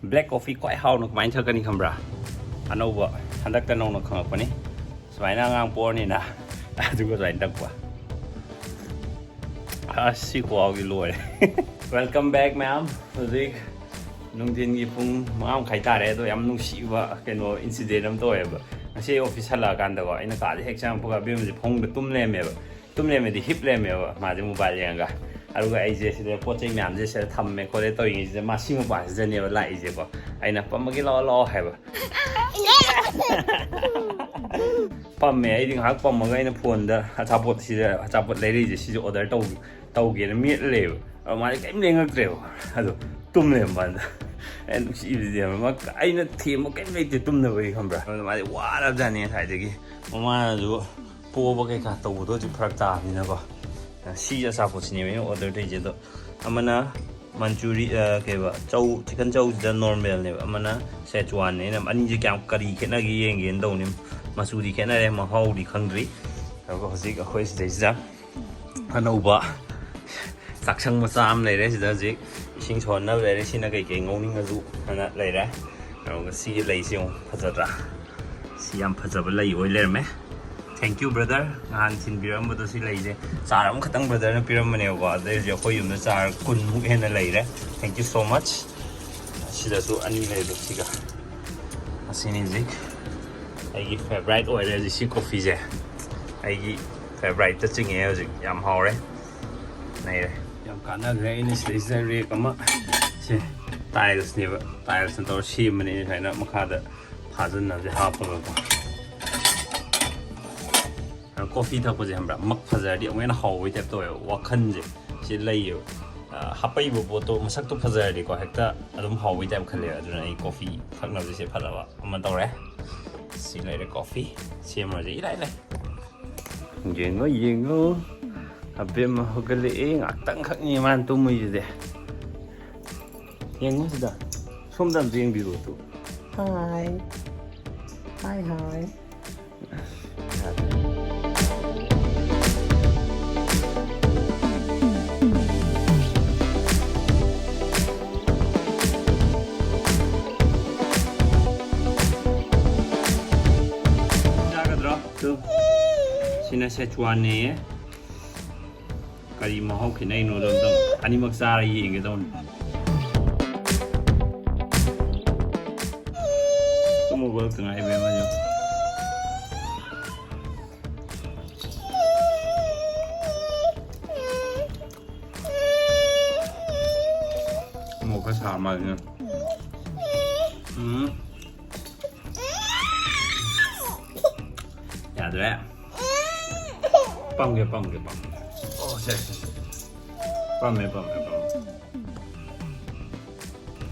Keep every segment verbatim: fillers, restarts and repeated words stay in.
Black coffee ꯈ꯭ꯋꯥꯏ ꯍꯥꯎꯅ ꯀꯃꯥꯏꯅ ꯊꯛꯀꯅꯤ ꯈꯪꯕ꯭ꯔꯥ? ꯑꯅꯧꯕ, ꯍꯟꯗꯛꯇ ꯅꯧꯅ ꯈꯪꯉꯛꯄꯅꯤ꯫ ꯁꯨꯃꯥꯏꯅ ꯑꯉꯥꯡ ꯄꯣꯛꯑꯅꯤꯅ ꯑꯗꯨꯒ ꯁꯨꯃꯥꯏꯅ ꯊꯛꯄ꯫ ꯑꯁ, ꯁꯤ ꯈꯨꯍꯥꯎꯗꯤ ꯂꯣꯏꯔꯦ꯫ Welcome back ꯃꯌꯥꯝ꯫ ꯍꯧꯖꯤꯛ ꯅꯨꯡꯊꯤꯟꯒꯤ ꯄꯨꯡ ꯃꯉꯥ ꯃꯈꯥꯏ ꯇꯥꯔꯦ꯫ ꯑꯗꯣ ꯌꯥꯝ ꯅꯨꯡꯁꯤꯕ ꯀꯩꯅꯣ incident ꯑꯃ ꯇꯧꯋꯦꯕ꯫ ꯉꯁꯤ ꯑꯩ office ꯍꯜꯂꯛꯑꯀꯥꯟꯗꯀꯣ, ꯑꯩꯅ ꯀꯥꯗ ꯍꯦꯛ ꯆꯪꯉꯛꯄꯒ ꯑꯕꯦꯝꯃꯁꯦ ꯐꯃꯨꯡꯗ ꯇꯨꯝ ꯂꯩꯔꯝꯃꯦꯕ꯫ ꯇꯨꯝ ꯂꯩꯔꯝꯃꯦꯗꯤ ꯍꯤꯞ ꯂꯩꯔꯝꯃꯦꯕ, ꯃꯥꯁꯦ mobile ꯌꯦꯡꯉꯒ꯫ ꯑꯗꯨꯒ ꯑꯩꯁꯦ ꯁꯤꯗ ꯄꯣꯠ ꯆꯩ ꯃꯌꯥꯝꯁꯦ ꯁꯤꯗ ꯊꯝꯃꯦ ꯈꯣꯠꯂꯦ ꯇꯧꯔꯤꯉꯩꯁꯤꯗ ꯃꯥ ꯁꯤ ꯃꯄꯥꯁꯤꯗꯅꯦꯕ ꯂꯥꯛꯏꯁꯦꯀꯣ꯫ ꯑꯩꯅ "ꯄꯝꯃꯒꯦ, ꯂꯥꯛꯑꯣ, ꯂꯥꯛꯑꯣ" ꯍꯥꯏꯕ꯫ ꯄꯝꯃꯦ꯫ ꯑꯩꯗꯤ ꯉꯥꯏꯍꯥꯛ ꯄꯝꯃꯒ ꯑꯩꯅ phoneꯗ ꯑꯆꯥꯄꯣꯠ, ꯁꯤꯗ ꯑꯆꯥꯄꯣꯠ ꯂꯩꯔꯛꯏꯁꯦ ꯁꯤꯁꯦ order ꯇꯧ-, ꯇꯧꯒꯦꯅ ꯃꯦꯠꯂ ꯂꯩꯕ꯫ ꯑꯗꯣ ꯃꯥꯗꯤ ꯀꯔꯤꯝ ꯂꯦꯡꯉꯛꯇ꯭ꯔꯦꯕ꯫ ꯑꯗꯣ ꯇꯨꯝ ꯂꯩꯔꯝꯕ ꯋꯥꯅꯤꯗ꯫ ꯑꯩꯅ ꯅꯨꯡꯁꯤꯕꯁꯤꯗꯤ ꯌꯦꯡꯉꯣ꯫ ꯃꯥ-, ꯑꯩꯅ ꯊꯦꯝꯕ ꯀꯔꯤꯝ ꯂꯩꯇꯦ ꯇꯨꯝꯅꯕꯒꯤ, ꯈꯪꯕ꯭ꯔꯥ? ꯑꯗꯣ ꯃꯥꯗꯤ ꯋꯥꯔꯕꯖꯥꯠꯅꯤ ꯉꯁꯥꯏꯗꯒꯤ꯫ ꯃꯃꯥꯅꯁꯨ ꯄꯣꯕ ꯀꯩꯀꯥ ꯇꯧꯕꯗꯣ ꯍꯧꯖꯤꯛ ꯐꯔꯛ ꯇꯥꯕꯅꯤꯅꯀꯣ꯫ ꯁꯤ ꯑꯆꯥꯄꯣꯠꯁꯤꯅꯦꯕ ꯑꯩꯅ order ꯇꯧꯔꯤꯁꯦ꯫ ꯑꯗꯣ ꯑꯃꯅ ꯃꯟꯆꯨꯔꯤ-, ꯑ, ꯀꯩꯕ, ꯆꯧ, chicken ꯆꯧꯁꯤꯗ normalꯅꯦꯕ, ꯑꯃꯅ Szechuanꯅꯦ꯫ ꯑꯩꯅ ꯑꯅꯤꯁꯦ ꯀꯌꯥꯝ, ꯀꯔꯤ ꯈꯦꯠꯅꯒꯦ ꯌꯦꯡꯒꯦꯅ ꯇꯧꯅꯤ꯫ ꯃꯆꯨꯗꯤ ꯈꯦꯠꯅꯔꯦ, ꯃꯍꯥꯎꯗꯤ ꯈꯪꯗ꯭ꯔꯤ꯫ ꯑꯗꯨꯒ ꯍꯧꯖꯤꯛ ꯑꯩꯈꯣꯏ ꯁꯤꯗꯩꯁꯤꯗ ꯑꯅꯧꯕ ꯆꯥꯛꯁꯪ ꯃꯆꯥ ꯑꯃ ꯂꯩꯔꯦ꯫ ꯁꯤꯗ ꯍꯧꯖꯤꯛ ꯏꯁꯤꯡ ꯁꯧꯍꯟꯅꯕ ꯂꯩꯔꯦ꯫ ꯁꯤꯅ ꯀꯩꯀꯩ ꯉꯧꯅꯤꯡꯉꯁꯨ ꯍꯥꯏꯅ ꯂꯩꯔꯦ꯫ ꯑꯗꯨꯒ ꯁꯤꯒꯤ ꯂꯩꯁꯤ ꯌꯦꯡꯉꯨ, ꯐꯖꯗ꯭ꯔꯥ? ꯁꯤ ꯌꯥꯝ ꯐꯖꯕ ꯂꯩ ꯑꯣꯏ ꯂꯩꯔꯝꯃꯦ꯫ Thank you brother, ꯅꯍꯥꯟ ꯊꯤꯟꯕꯤꯔꯝꯕꯗꯣ꯫ ꯁꯤ ꯂꯩꯁꯦ ꯆꯥꯔ ꯑꯃꯈꯛꯇꯪ brotherꯅ ꯄꯤꯔꯝꯕꯅꯦꯕꯀꯣ, ꯑꯗꯩ ꯍꯧꯖꯤꯛ ꯑꯩꯈꯣꯏ ꯌꯨꯝꯗ ꯆꯥꯔ ꯀꯨꯟꯃꯨꯛ ꯍꯦꯟꯅ ꯂꯩꯔꯦ꯫ Thank you so much꯫ ꯁꯤꯗꯁꯨ ꯑꯅꯤ ꯂꯩꯔꯦ꯫ ꯁꯤꯒ ꯑꯁꯤꯅꯤ ꯍꯧꯖꯤꯛ ꯑꯩꯒꯤ favourite ꯑꯣꯏꯔꯦ ꯍꯧꯖꯤꯛ ꯁꯤ coffeeꯁꯦ꯫ ꯑꯩꯒꯤ favouriteꯇ ꯆꯤꯡꯉꯦ ꯍꯧꯖꯤꯛ, ꯌꯥꯝ ꯍꯥꯎꯔꯦ꯫ ꯂꯩꯔꯦ꯫ ꯌꯥꯝ ꯀꯥꯟꯅꯈ꯭ꯔꯦ꯫ ꯑꯩꯅ ꯁꯤꯗꯩꯁꯤꯗ rack ꯑꯃ, ꯁꯦ, tilesꯅꯦꯕ, tilesꯅ ꯇꯧꯔ ꯁꯦꯝꯕꯅꯦ꯫ ꯁꯨꯃꯥꯏꯅ ꯃꯈꯥꯗ ꯐꯥꯖꯤꯟꯅꯕꯁꯦ ꯍꯥꯞꯄꯒꯀꯣ꯫ Coffee ꯊꯛꯄꯁꯦ, ꯈꯪꯕ꯭ꯔꯥ, ꯃꯛ ꯐꯖꯔꯗꯤ ꯑꯃꯨꯛ ꯍꯦꯟꯅ ꯍꯥꯎꯕꯩ type ꯇꯧꯋꯦꯕ, ꯋꯥꯈꯜꯁꯦ ꯁꯤ ꯂꯩꯌꯦꯕ꯫ ꯑ, ꯍꯥꯞꯄꯛꯏꯕ ꯄꯣꯠꯇꯣ ꯃꯁꯛꯇꯣ ꯐꯖꯔꯗꯤꯀꯣ, ꯍꯦꯛꯇ ꯑꯗꯨꯝ ꯍꯥꯎꯕꯩ type ꯈꯜꯂꯦꯕ꯫ ꯑꯗꯨꯅ ꯑꯩ coffee ꯊꯛꯅꯕꯁꯦ ꯐꯖꯕ ꯑꯃ ꯇꯧꯔꯦ꯫ ꯁꯤ ꯂꯩꯔꯦ coffee꯫ ꯁꯦꯝꯃꯁꯦ ꯏꯔꯥꯏ ꯂꯥꯏ꯫ ꯌꯦꯡꯉꯣ, ꯌꯦꯡꯉꯣ, ꯑꯕꯦꯝꯃ ꯍꯧꯒꯠꯂꯛꯑꯦ꯫ ꯉꯥꯛꯇꯪ ꯈꯛꯅꯤ ꯃꯥꯅ ꯇꯨꯝꯃꯨꯏꯁꯤꯗꯤ꯫ ꯌꯦꯡꯉꯣ ꯁꯤꯗ, ꯁꯣꯝꯗ ꯑꯝꯇ ꯌꯦꯡꯕꯤꯔꯣ ꯇꯨ꯫ Hi꯫ Hi, hi꯫ ꯁꯦꯆ꯭ꯋꯥꯟꯅꯦꯌꯦ꯫ ꯀꯔꯤ ꯃꯍꯥꯎ ꯈꯦꯠꯅꯩꯅꯣꯗꯣ ꯑꯝꯇꯪ ꯑꯅꯤꯃꯛ ꯆꯥꯔ ꯌꯦꯡꯒꯦ ꯇꯧꯅꯤ꯫ ꯇꯨꯝꯃꯨꯕ ꯈꯛꯇ ꯉꯥꯏꯕ ꯑꯃꯁꯨ꯫ ꯃꯣꯔꯣꯛ ꯈꯔ ꯁꯥ ꯃꯥꯜꯂꯦ꯫ ꯎꯝ꯫ ꯌꯥꯗ꯭ꯔꯦ꯫ ꯄꯝꯒꯦ, ꯄꯝꯒꯦ, ꯄꯝꯒꯦ꯫ ꯑꯣ, ꯁꯦ, ꯁꯦ, ꯁꯦ꯫ ꯄꯝꯃꯦ, ꯄꯝꯃꯦ, ꯄꯝꯃꯦ꯫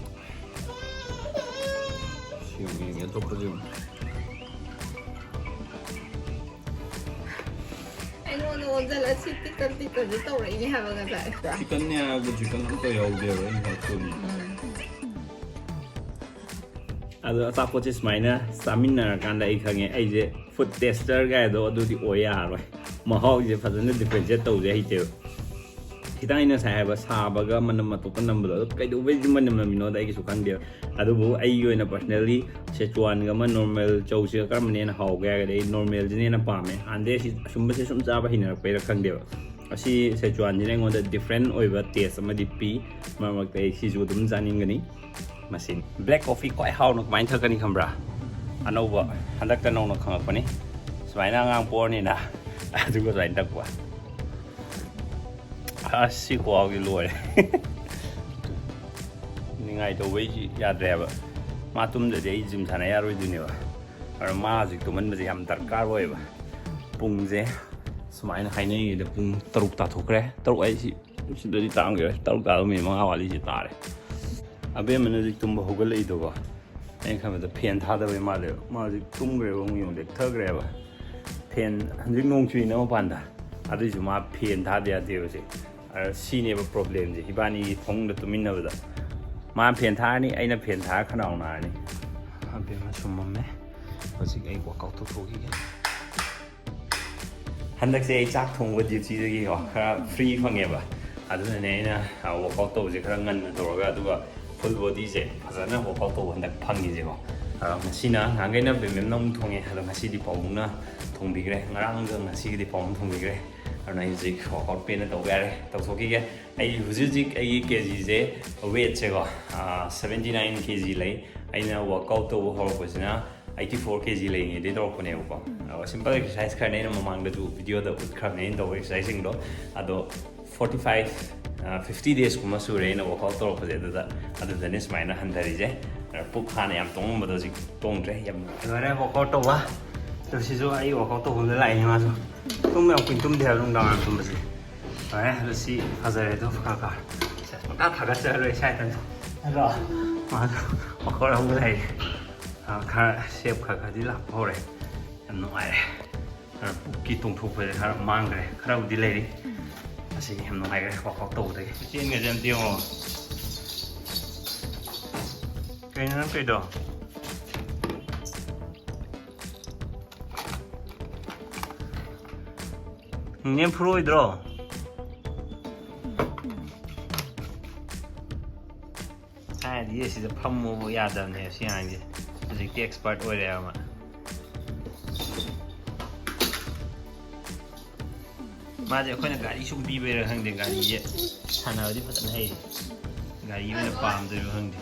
ꯁꯤ ꯑꯃꯨꯛ ꯌꯦꯡꯒꯦ, ꯑꯇꯣꯞꯄꯁꯨ ꯌꯦꯡꯉꯨ꯫ ꯑꯩꯉꯣꯟꯗ ꯑꯣꯟꯁꯤꯜꯂ ꯁꯤ ꯇꯤꯛꯀꯟ ꯇꯤꯛꯀꯟꯁꯦ ꯇꯧꯔꯛꯏꯅꯦ ꯍꯥꯏꯕ ꯉꯁꯥꯏ꯫ ꯆꯤꯛꯀꯟꯅꯦ ꯍꯥꯏꯕꯗꯣ ꯆꯤꯛꯀꯟ ꯑꯝꯇ ꯌꯥꯎꯗꯦꯕ ꯑꯩꯅ ꯍꯥꯏꯕꯗꯣ꯫ ꯑꯗꯣ ꯑꯆꯥꯄꯣꯠꯁꯦ ꯁꯨꯃꯥꯏꯅ ꯆꯥꯃꯤꯟꯅꯔꯀꯥꯟꯗ ꯑꯩ ꯈꯪꯉꯦ, ꯑꯩꯁꯦ ꯐꯨꯗ ꯇꯦꯁꯇꯔ ꯀꯥꯏꯗꯣ ꯑꯗꯨꯗꯤ ꯑꯣꯏ ꯌꯥꯔꯔꯣꯏ꯫ ꯃꯍꯥꯎꯁꯦ ꯐꯖꯅ ꯗꯤꯐ꯭ꯔꯦꯟꯁꯤꯌꯦꯠ ꯇꯧꯁꯦ ꯍꯩꯇꯦꯕ꯫ ꯈꯤꯇꯪ ꯑꯩꯅ ꯉꯁꯥꯏ ꯍꯥꯏꯕ ꯁꯥꯕꯒ ꯃꯅꯝ ꯑꯇꯣꯞꯄ ꯅꯝꯕꯗꯣ, ꯑꯗꯣ ꯀꯩꯗꯧꯕꯩ ꯃꯅꯝ ꯅꯝꯃꯤꯅꯣꯗ ꯑꯩꯒꯤꯁꯨ ꯈꯪꯗꯦꯕ꯫ ꯑꯗꯨꯕꯨ ꯑꯩꯒꯤ ꯑꯣꯏꯅ ꯄꯔꯁꯅꯦꯜꯂꯤ ꯁꯦꯆ꯭ꯋꯥꯟꯒ ꯑꯃ ꯅꯣꯔꯃꯦꯜ ꯆꯧꯁꯤꯒ ꯀꯔꯝꯕꯅ ꯍꯦꯟꯅ ꯍꯥꯎꯒꯦ ꯍꯥꯏꯔꯒꯗꯤ ꯑꯩ ꯅꯣꯔꯃꯦꯜꯁꯤꯅ ꯍꯦꯟꯅ ꯄꯥꯝꯃꯦ꯫ ꯍꯥꯟꯅꯗꯩ ꯑꯁꯤ ꯑꯁꯨꯝꯕꯁꯦ ꯁꯨꯝ ꯆꯥꯕ ꯍꯩꯅꯔꯛꯄꯩꯔꯥ ꯈꯪꯗꯦꯕ꯫ ꯑꯁꯤ ꯁꯦꯆ꯭ꯋꯥꯟꯁꯤꯅ ꯑꯩꯉꯣꯟꯗ ꯗꯤꯐ꯭ꯔꯦꯟ ꯑꯣꯏꯕ ꯇꯦꯁ ꯑꯃꯗꯤ ꯄꯤ꯫ ꯃꯔꯛ ꯃꯔꯛꯇ ꯑꯩ ꯁꯤꯁꯨ ꯑꯗꯨꯝ ꯆꯥꯅꯤꯡꯒꯅꯤ꯫ ꯃꯁꯤꯅꯤ꯫ ꯕ꯭ꯂꯦꯛ ꯀꯣꯐꯤ ꯈ꯭ꯋꯥꯏ ꯍꯥꯎꯅ ꯀꯃꯥꯏꯅ ꯊꯛꯀꯅꯤ ꯈꯪꯕ꯭ꯔꯥ? ꯑꯅꯧꯕ, ꯍꯟꯗꯛꯇ ꯅꯧꯅ ꯈꯪꯉꯛꯄꯅꯤ꯫ ꯁꯨꯃꯥꯏꯅ ꯑꯉꯥꯡ ꯄꯣꯔꯅꯤꯅ ꯑꯗꯨꯒ ꯁꯨꯃꯥꯏꯅ ꯊꯛꯄ꯫ ꯑꯁ, ꯁꯤ ꯈꯨꯍꯥꯎꯗꯤ ꯂꯣꯏꯔꯦ꯫ ꯅꯤꯡꯉꯥꯏ ꯇꯧꯕꯩꯁꯤ ꯌꯥꯗ꯭ꯔꯦꯕ꯫ ꯃꯥ ꯇꯨꯝꯗ꯭ꯔꯗꯤ ꯑꯩ ꯖꯤꯝ ꯁꯥꯟꯅ ꯌꯥꯔꯣꯏꯗꯣꯏꯅꯦꯕ꯫ ꯑꯗꯨꯅ ꯃꯥ ꯍꯧꯖꯤꯛ ꯇꯨꯝꯍꯟꯕꯁꯦ ꯌꯥꯝ ꯗꯔꯀꯥꯔ ꯑꯣꯏꯌꯦꯕ꯫ ꯄꯨꯡꯁꯦ ꯁꯨꯃꯥꯏꯅ ꯍꯥꯏꯅꯔꯤꯉꯩꯗ ꯄꯨꯡ ꯇꯔꯨꯛ ꯇꯥꯊꯣꯛꯈ꯭ꯔꯦ꯫ ꯇꯔꯨꯛ ꯍꯥꯏꯁꯤ ꯁꯤꯗꯗꯤ ꯇꯥꯡꯈ꯭ꯔꯦ꯫ ꯇꯔꯨꯛ ꯇꯥꯕ ꯃꯤꯅꯤꯠ ꯃꯉꯥ ꯋꯥꯠꯂꯤꯁꯤ ꯇꯥꯔꯦ꯫ ꯑꯕꯦꯝꯃꯅ ꯍꯧꯖꯤꯛ ꯇꯨꯝꯕ ꯍꯧꯒꯠꯂꯛꯏꯗꯨꯀꯣ꯫ ꯑꯩꯅ ꯈꯟꯕꯗ ꯐꯦꯟ ꯊꯥꯗꯕꯩ ꯃꯥꯜꯂꯦꯕ꯫ ꯃꯥ ꯍꯧꯖꯤꯛ ꯇꯨꯝꯈ꯭ꯔꯦꯕ, ꯑꯃꯨꯛ ꯌꯦꯡꯉꯨ, ꯂꯦꯛꯊꯈ꯭ꯔꯦꯕ꯫ ꯐꯦꯟ, ꯍꯧꯖꯤꯛ ꯅꯣꯡ ꯆꯨꯏꯅ ꯃꯄꯥꯟꯗ, ꯑꯗꯨꯏꯁꯨ ꯃꯥ ꯐꯦꯟ ꯊꯥꯗ ꯌꯥꯗꯦꯕ ꯁꯦ꯫ ꯑꯗ ꯁꯤꯅꯦꯕ ꯄ꯭ꯔꯣꯕ꯭ꯂꯦꯝꯁꯦ, ꯏꯕꯥꯅꯤꯒꯤ ꯐꯃꯨꯡꯗ ꯇꯨꯝꯃꯤꯟꯅꯕꯗ꯫ ꯃꯥ ꯐꯦꯟ ꯊꯥꯔꯅꯤ, ꯑꯩꯅ ꯐꯦꯟ ꯊꯥꯔ ꯈꯅꯥꯎ ꯅꯥꯔꯅꯤ꯫ ꯑꯕꯦꯝꯃ ꯁꯨꯝꯃꯝꯃꯦ꯫ ꯍꯧꯖꯤꯛ ꯑꯩ ꯋꯥꯛꯑꯥꯎꯠ ꯇꯧꯊꯣꯛꯈꯤꯒꯦ꯫ ꯍꯟꯗꯛꯁꯦ ꯑꯩ ꯆꯥꯛ ꯊꯣꯡꯕ ꯗ꯭ꯌꯨꯇꯤꯗꯒꯤꯀꯣ ꯈꯔ ꯐ꯭ꯔꯤ ꯐꯪꯉꯦꯕ꯫ ꯑꯗꯨꯅꯅꯦ ꯑꯩꯅ, ꯑ, ꯋꯥꯛꯑꯥꯎꯠ ꯇꯧꯕꯁꯦ ꯈꯔ ꯉꯟꯅ ꯇꯧꯔꯒ, ꯑꯗꯨꯒ ꯐꯨꯜ ꯕꯣꯗꯤꯁꯦ ꯐꯖꯅ ꯋꯥꯛꯑꯥꯎꯠ ꯇꯧꯕ ꯍꯟꯗꯛ ꯐꯪꯉꯤꯁꯦꯀꯣ꯫ ꯑ, ꯉꯁꯤꯅ ꯉꯍꯥꯟꯈꯩꯅ ꯕꯦꯝꯕꯦꯝꯅ ꯑꯃꯨꯛ ꯊꯣꯡꯉꯦ, ꯑꯗꯣ ꯉꯁꯤꯗꯤ ꯄꯥꯎꯕꯨꯡꯅ ꯊꯣꯡꯕꯤꯈ꯭ꯔꯦ꯫ ꯉꯔꯥꯡꯒ ꯉꯁꯤꯒꯗꯤ ꯄꯥꯎꯕꯨꯡ ꯊꯣꯡꯕꯤꯈ꯭ꯔꯦ꯫ ꯑꯗꯨꯅ ꯑꯩ ꯍꯧꯖꯤꯛ ꯋꯥꯛꯑꯥꯎꯠ ꯄꯦꯟꯅ ꯇꯧꯕ ꯌꯥꯔꯦ, ꯇꯧꯊꯣꯛꯈꯤꯒꯦ꯫ ꯑꯩ ꯍꯧꯖꯤꯛ ꯍꯧꯖꯤꯛ ꯑꯩꯒꯤ ꯀꯦ ꯖꯤꯁꯦ, ꯋꯦꯠꯁꯦꯀꯣ, ꯁꯕꯦꯟꯇꯤ ꯅꯥꯏꯟ ꯀꯦ ꯖꯤ ꯂꯩ꯫ ꯑꯩꯅ ꯋꯥꯛꯑꯥꯎꯠ ꯇꯧꯕ ꯍꯧꯔꯛꯄꯁꯤꯅ ꯑꯩꯠꯇꯤ ꯐꯣꯔ ꯀꯦ ꯖꯤ ꯂꯩꯔꯤꯉꯩꯗꯩ ꯇꯧꯔꯛꯄꯅꯦꯕꯀꯣ꯫ ꯑꯗꯣ ꯁꯤꯝꯄꯜ ꯑꯦꯛꯁꯔꯁꯥꯏꯁ ꯈꯔꯅꯦ ꯑꯩꯅ ꯃꯃꯥꯡꯗꯁꯨ ꯚꯤꯗꯤꯑꯣꯗ ꯎꯠꯈ꯭ꯔꯕꯅꯦ ꯑꯩꯅ ꯇꯧꯕ ꯑꯦꯛꯁꯔꯁꯥꯏꯁꯁꯤꯡꯗꯣ꯫ ꯑꯗꯣ ꯐꯣꯔꯇꯤ ꯐꯥꯏꯚ, ꯐꯤꯐꯇꯤ ꯗꯦꯖꯀꯨꯝꯕ ꯁꯨꯔꯦ ꯑꯩꯅ ꯋꯥꯛꯑꯥꯎꯠ ꯇꯧꯔꯛꯄꯁꯦ, ꯑꯗꯨꯗ, ꯑꯗꯨꯗꯅꯦ ꯁꯨꯃꯥꯏꯅ ꯍꯟꯊꯔꯤꯁꯦ꯫ ꯑꯗ ꯄꯨꯛ ꯍꯥꯟꯅ ꯌꯥꯝ ꯇꯣꯡꯉꯝꯕꯗꯣ ꯍꯧꯖꯤꯛ ꯇꯣꯡꯗ꯭ꯔꯦ꯫ ꯌꯥꯝ ꯂꯣꯏꯔꯦ ꯋꯥꯛꯑꯥꯎꯠ ꯇꯧꯕ꯫ ꯑꯗꯣ ꯁꯤꯁꯨ ꯑꯩ ꯋꯥꯛꯑꯥꯎꯠ ꯇꯧꯐꯝꯗ ꯂꯥꯛꯏꯅꯦ ꯃꯥꯁꯨ꯫ ꯇꯨꯝꯕ ꯌꯥꯝ ꯀꯨꯏꯅ ꯇꯨꯝꯗꯦ ꯍꯥꯏꯕ ꯅꯨꯡꯗꯥꯡ ꯋꯥꯏꯔꯝ ꯇꯨꯝꯕꯁꯦ꯫ ꯂꯣꯏꯔꯦ, ꯑꯗꯣ ꯁꯤ ꯐꯖꯔꯦ ꯑꯗꯣ ꯈꯔ ꯈꯔ꯫ ꯁꯦ, ꯄꯪꯊꯥ ꯊꯥꯒꯠꯆꯔ ꯂꯣꯏꯔꯦ ꯏꯁꯥ ꯏꯊꯟꯇ꯫ ꯅꯠꯇ꯭ꯔꯣ? ꯃꯥꯁꯨ ꯋꯥꯛꯑꯥꯎꯠ ꯑꯃꯨꯛ ꯂꯩꯔꯦ꯫ ꯑ, ꯈꯔ ꯁꯦꯞ ꯈꯔ ꯈꯔꯗꯤ ꯂꯥꯛꯄ ꯍꯧꯔꯦ꯫ ꯌꯥꯝ ꯅꯨꯡꯉꯥꯏꯔꯦ꯫ ꯈꯔ ꯄꯨꯛꯀꯤ ꯇꯣꯡꯊꯣꯛꯄꯁꯦ ꯈꯔ ꯃꯥꯡꯈ꯭ꯔꯦ꯫ ꯈꯔꯕꯨꯗꯤ ꯂꯩꯔꯤ꯫ ꯑꯁꯤꯗꯤ ꯌꯥꯝ ꯅꯨꯡꯉꯥꯏꯈ꯭ꯔꯦ ꯋꯥꯛꯑꯥꯎꯠ ꯇꯧꯕꯗꯒꯤ꯫ ꯆꯦꯟꯒꯁꯦ ꯑꯝꯇ ꯌꯦꯡꯉꯣ꯫ ꯀꯩꯅꯣ ꯅꯪ ꯇꯧꯔꯤꯗꯣ? ꯅꯦ ꯐꯨꯔꯣꯏꯗ꯭ꯔꯣ? ꯊꯥꯏꯅꯗꯤ ꯑꯁꯤꯗ ꯐꯝꯃꯨ ꯌꯥꯗꯕꯅꯦ ꯁꯤ ꯑꯉꯥꯡꯁꯦ꯫ ꯍꯧꯖꯤꯛꯇꯤ ꯑꯦꯛꯁꯄꯔꯠ ꯑꯣꯏꯔꯦꯕ ꯃꯥ꯫ ꯃꯥꯁꯦ ꯑꯩꯈꯣꯏꯅ ꯒꯥꯔꯤ ꯁꯨꯝ ꯄꯤꯕꯩꯔꯥ ꯈꯪꯗꯦ, ꯒꯥꯔꯤꯁꯦ ꯁꯥꯟꯅꯕꯗꯤ ꯐꯖꯅ ꯍꯩꯔꯦ꯫ ꯒꯥꯔꯤ ꯑꯣꯏꯅ ꯄꯥꯝꯗꯣꯏꯔꯣ ꯈꯪꯗꯦ꯫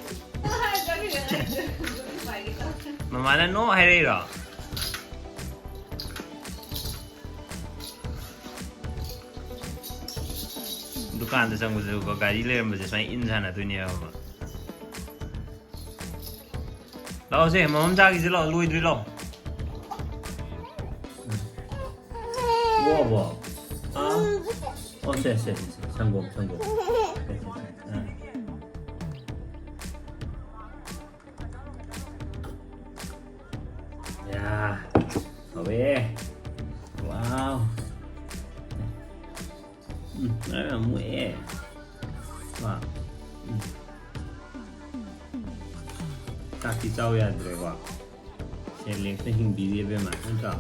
ꯃꯃꯥꯅ "No" ꯍꯥꯏꯔꯛꯏꯔꯣ? ꯗꯨꯀꯥꯟꯗ ꯆꯪꯕꯗꯁꯨꯀꯣ, ꯒꯥꯔꯤ ꯂꯩꯔꯝꯕꯁꯦ ꯁꯨꯃꯥꯏꯅ ꯏꯟ ꯁꯥꯟꯅꯗꯣꯏꯅꯦꯕ꯫ ꯂꯥꯛꯑꯣꯁꯦ, ꯃꯃꯝ ꯆꯥꯈꯤꯁꯦ, ꯂꯥꯛꯑꯣ, ꯂꯣꯏꯗ꯭ꯔꯤ, ꯂꯥꯛꯑꯣ꯫ ꯋꯥ, ꯋꯥ꯫ ꯑꯥ꯫ ꯑꯣ, ꯁꯦ, ꯁꯦ, ꯁꯦ, ꯁꯦ꯫ ꯁꯪꯒꯣꯝ, ꯁꯪꯒꯣꯝ꯫ ꯁꯦ, ꯁꯦ, ꯁꯦ꯫ ꯑꯥ꯫ ꯌꯥ, ꯍꯥꯎꯋꯦ꯫ ꯋꯥꯎ꯫ ꯎꯝ, ꯃꯔꯝ ꯌꯥꯝ ꯃꯣꯛꯑꯦ꯫ ꯋꯥ꯫ ꯎꯝ꯫ ꯆꯥꯛꯇꯤ ꯆꯥꯎ ꯌꯥꯗ꯭ꯔꯦꯀꯣ꯫ ꯁꯦꯂꯦꯛꯁꯅ ꯍꯤꯡꯕꯤꯔꯤ ꯏꯕꯦꯝꯃ, ꯅꯠꯇ꯭ꯔꯣ?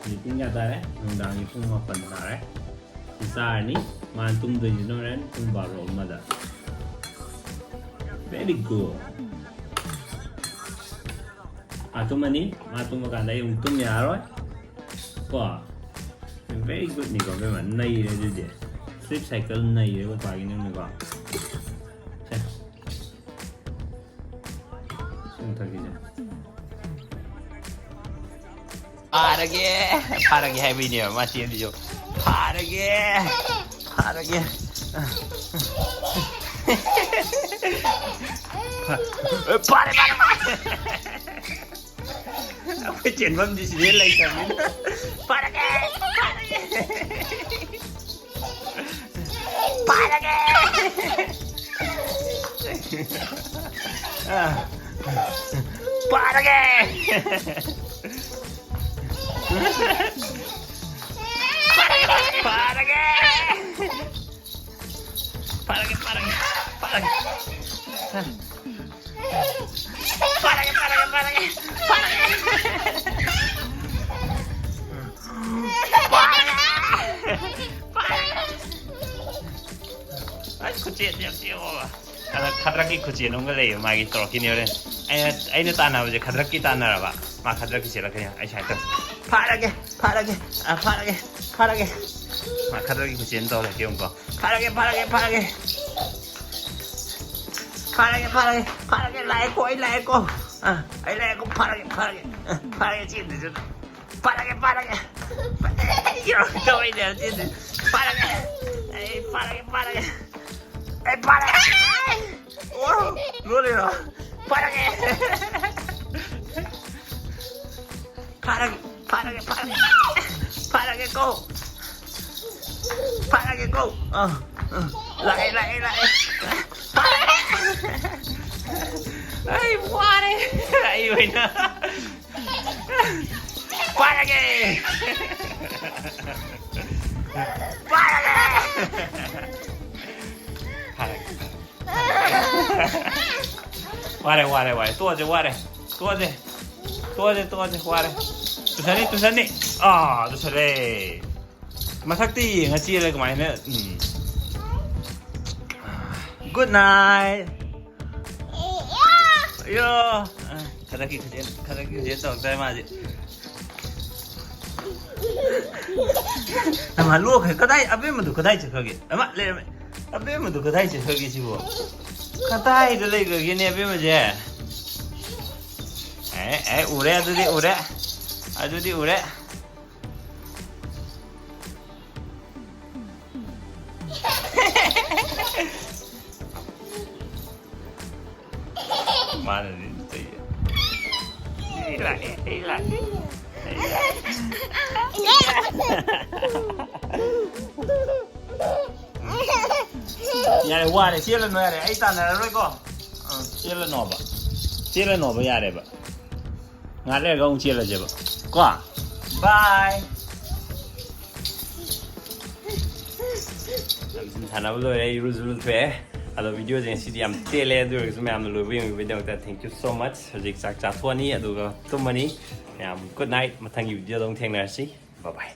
ꯍꯧꯖꯤꯛ ꯄꯨꯡ ꯀꯌꯥ ꯇꯥꯔꯦ? ꯅꯨꯡꯗꯥꯡꯒꯤ ꯄꯨꯡ ꯃꯥꯄꯟ ꯇꯥꯔꯦ꯫ ꯁꯤ ꯆꯥꯔꯅꯤ꯫ ꯃꯥꯅ ꯇꯨꯝꯗꯣꯏꯁꯤꯅ ꯍꯣꯔꯦꯟ ꯄꯨꯡ ꯕꯥꯔꯣ ꯑꯃꯗ꯫ Very good꯫ ꯃꯥ ꯇꯨꯝꯃꯅꯤ꯫ ꯃꯥ ꯇꯨꯝꯃꯀꯥꯟꯗ ꯑꯩ ꯑꯃꯨꯛ ꯇꯨꯝ ꯌꯥꯔꯔꯣꯏ꯫ ꯀꯣ? Very good ꯅꯤꯀꯣ, ꯕꯦꯝꯃ꯫ ꯅꯩꯔꯦ ꯑꯗꯨꯗꯤ꯫ Sleep cycle ꯅꯩꯔꯦ ꯄꯄꯥꯒꯤ ꯅꯪꯅꯀꯣ꯫ ꯁꯦ꯫ ꯁꯤ ꯑꯃꯨꯛ ꯊꯛꯈꯤꯁꯦ꯫ ꯐꯥꯔꯒꯦ! ꯐꯥꯔꯒꯦ ꯍꯥꯏꯕꯩꯅꯦꯕ ꯃꯥ ꯆꯦꯜꯂꯤꯗꯣ꯫ ꯐꯥꯔꯒꯦ! ꯐꯥꯔꯒꯦ! ꯐꯥ-, ꯐꯥꯔꯦ, ꯐꯥꯔꯦ, ꯐꯥꯔꯦ! ꯑꯩꯈꯣꯏ ꯆꯦꯟꯐꯝꯗꯤ ꯁꯤꯗꯩ ꯂꯩꯇꯕꯅꯤꯅ꯫ ꯐꯥꯔꯒꯦ! ꯐꯥꯔꯒꯦ! ꯐꯥꯔꯒꯦ! ꯑ, ꯐꯥꯔꯒꯦ! ꯐꯥꯔꯒꯦ! ꯐꯥꯔꯒꯦ, ꯐꯥꯔꯒꯦ, ꯐꯥꯔꯒꯦ꯫ ꯐꯥꯔꯒꯦ, ꯐꯥꯔꯒꯦ, ꯐꯥꯔꯒꯦ, ꯐꯥꯔꯒꯦ꯫ ꯐꯥꯔꯒꯦ꯫ ꯐꯥꯔꯒꯦ꯫ ꯑꯩ ꯈꯨꯆꯦꯟꯁꯦ ꯌꯥꯝ ꯆꯦꯜꯂꯦꯕ꯫ ꯑꯗ ꯈꯗ꯭ꯔꯛꯀꯤ ꯈꯨꯆꯦꯟ ꯑꯃꯒ ꯂꯩꯌꯦ, ꯃꯥꯒꯤ ꯇꯧꯔꯛꯈꯤꯅꯦ ꯍꯣꯔꯦꯟ꯫ ꯑꯩꯅ, ꯑꯩꯅ ꯇꯥꯟꯅꯕꯁꯦ ꯈꯗ꯭ꯔꯛꯀꯤ ꯇꯥꯟꯅꯔꯕ, ꯃꯥ ꯈꯗ꯭ꯔꯛꯀꯤ ꯆꯦꯜꯂꯛꯀꯅꯤ꯫ ꯑꯩ ꯁꯨꯃꯥꯏꯅ ꯇꯧ-, ꯐꯥꯔꯒꯦ, ꯐꯥꯔꯒꯦ, ꯑ, ꯐꯥꯔꯒꯦ, ꯐꯥꯔꯒꯦ꯫ ꯃꯥ ꯈꯗ꯭ꯔꯛꯀꯤ ꯈꯨꯆꯦꯟ ꯇꯧꯔꯛꯀꯦ ꯑꯃꯨꯛꯀꯣ꯫ ꯐꯥꯔꯒꯦ, ꯐꯥꯔꯒꯦ, ꯐꯥꯔꯒꯦ꯫ ꯐꯥꯔꯒꯦ, ꯐꯥꯔꯒꯦ, ꯐꯥꯔꯒꯦ, ꯂꯥꯛꯑꯦꯀꯣ, ꯑꯩ ꯂꯥꯛꯑꯦꯀꯣ꯫ ꯑ, ꯑꯩ ꯂꯥꯛꯑꯦꯀꯣ, ꯐꯥꯔꯒꯦ, ꯐꯥꯔꯒꯦ꯫ ꯑ, ꯐꯥꯔꯒꯦ, ꯆꯦꯟꯗꯣꯏꯁꯦ꯫ ꯐꯥꯔꯒꯦ, ꯐꯥꯔꯒꯦ꯫ ꯌꯧꯔꯛꯇꯕꯩꯅꯦ ꯆꯦꯟꯗꯣꯏꯁꯦ꯫ ꯐꯥꯔꯒꯦ꯫ ꯑꯩ ꯐꯥꯔꯒꯦ, ꯐꯥꯔꯒꯦ꯫ ꯑꯩ ꯐꯥꯔꯒꯦ꯫ ꯑꯣ, ꯂꯣꯜꯂꯤꯔꯣ? ꯐꯥꯔꯒꯦ꯫ ꯐꯥꯔꯒꯦ, ꯐꯥꯔꯒꯦ, ꯐꯥꯔꯒꯦ꯫ ꯐꯥꯔꯒꯦꯀꯣ꯫ ꯐꯥꯔꯒꯦꯀꯣ꯫ ꯑ, ꯑ꯫ ꯂꯥꯛꯑꯦ, ꯂꯥꯛꯑꯦ, ꯂꯥꯛꯑꯦ꯫ ꯐꯥꯔꯒꯦ꯫ ꯑꯩ ꯋꯥꯔꯦ꯫ ꯑꯩ ꯑꯣꯏꯅ꯫ ꯐꯥꯔꯒꯦ꯫ ꯐꯥꯔꯒꯦ꯫ ꯐꯥꯔꯒꯦ꯫ ꯋꯥꯔꯦ, ꯋꯥꯔꯦ, ꯋꯥꯔꯦ꯫ ꯇꯣꯛꯑꯁꯦ, ꯋꯥꯔꯦ꯫ ꯇꯣꯛꯑꯁꯦ꯫ ꯇꯣꯛꯑꯁꯦ, ꯇꯣꯛꯑꯁꯦ, ꯋꯥꯔꯦ꯫ ꯇꯨꯁꯟꯅꯤ, ꯇꯨꯁꯟꯅꯤ꯫ ꯑꯥ, ꯇꯨꯁꯜꯂꯦ꯫ ꯃꯊꯛꯇ ꯌꯦꯡꯉ ꯆꯦꯜꯂꯦ ꯀꯃꯥꯏꯅ? ꯎꯝ꯫ Good night꯫ ꯌꯣ꯫ ꯑ, ꯈꯗꯛꯀꯤ ꯈꯨꯖꯦꯟ, ꯈꯗꯛꯀꯤ ꯈꯨꯖꯦꯟ ꯇꯧꯔꯛꯇꯥꯔꯦ ꯃꯥꯗꯤ꯫ ꯑꯃ ꯂꯣꯛꯈ꯭ꯔꯦ꯫ ꯀꯗꯥꯏ, ꯑꯕꯦꯝꯃꯗꯨ ꯀꯗꯥꯏ ꯆꯠꯈ꯭ꯔꯒꯦ? ꯑꯃ ꯂꯩꯔꯝꯃꯦ꯫ ꯑꯕꯦꯝꯃꯗꯨ ꯀꯗꯥꯏ ꯆꯠꯈ꯭ꯔꯒꯦ ꯁꯤꯕꯨ? ꯀꯗꯥꯏꯗ ꯂꯩꯈ꯭ꯔꯒꯦꯅꯦ ꯑꯕꯦꯝꯃꯁꯦ? ꯑꯦ, ꯑꯦ, ꯎꯔꯦ, ꯑꯗꯨꯗꯤ ꯎꯔꯦ꯫ ꯑꯗꯨꯗꯤ ꯎꯔꯦ꯫ ꯃꯥꯅꯅꯤ ꯇꯧꯔꯤꯁꯦ꯫ ꯑꯩ ꯂꯥꯛꯑꯦ, ꯑꯩ ꯂꯥꯛꯑꯦ꯫ ꯌꯥꯔꯦ, ꯋꯥꯔꯦ, ꯆꯦꯜꯂꯅꯨ, ꯌꯥꯔꯦ, ꯑꯩ ꯇꯥꯟꯅꯔꯔꯣꯏꯀꯣ꯫ ꯑ, ꯆꯦꯜꯂꯅꯣꯕ꯫ ꯆꯦꯜꯂꯅꯣꯕ, ꯌꯥꯔꯦꯕ꯫ ꯉꯥꯏꯍꯥꯛ ꯂꯩꯔꯒ ꯑꯃꯨꯛ ꯆꯦꯜꯂꯁꯦꯕ꯫ ꯀꯣ? Bye꯫ ꯁꯥꯟꯅꯕ ꯂꯣꯏꯔꯦ, ꯏꯔꯨꯁꯨ ꯂꯨꯊꯣꯛꯑꯦ꯫ ꯑꯗꯣ videoꯁꯦ ꯉꯁꯤꯗꯤ ꯌꯥꯝ ꯇꯦꯜꯂꯦ, ꯑꯗꯨ ꯑꯣꯏꯔꯒꯁꯨ ꯃꯌꯥꯝꯅ ꯂꯣꯏꯕ ꯌꯦꯡꯕꯤꯕꯒꯤꯗꯃꯛꯇ thank you so much꯫ ꯍꯧꯖꯤꯛ ꯆꯥꯛ ꯆꯥꯊꯣꯛꯑꯅꯤ, ꯑꯗꯨꯒ ꯇꯨꯝꯃꯅꯤ꯫ ꯃꯌꯥꯝ good night, ꯃꯊꯪꯒꯤ videoꯗ ꯑꯃꯨꯛ ꯊꯦꯡꯅꯔꯁꯤ꯫ Bye bye꯫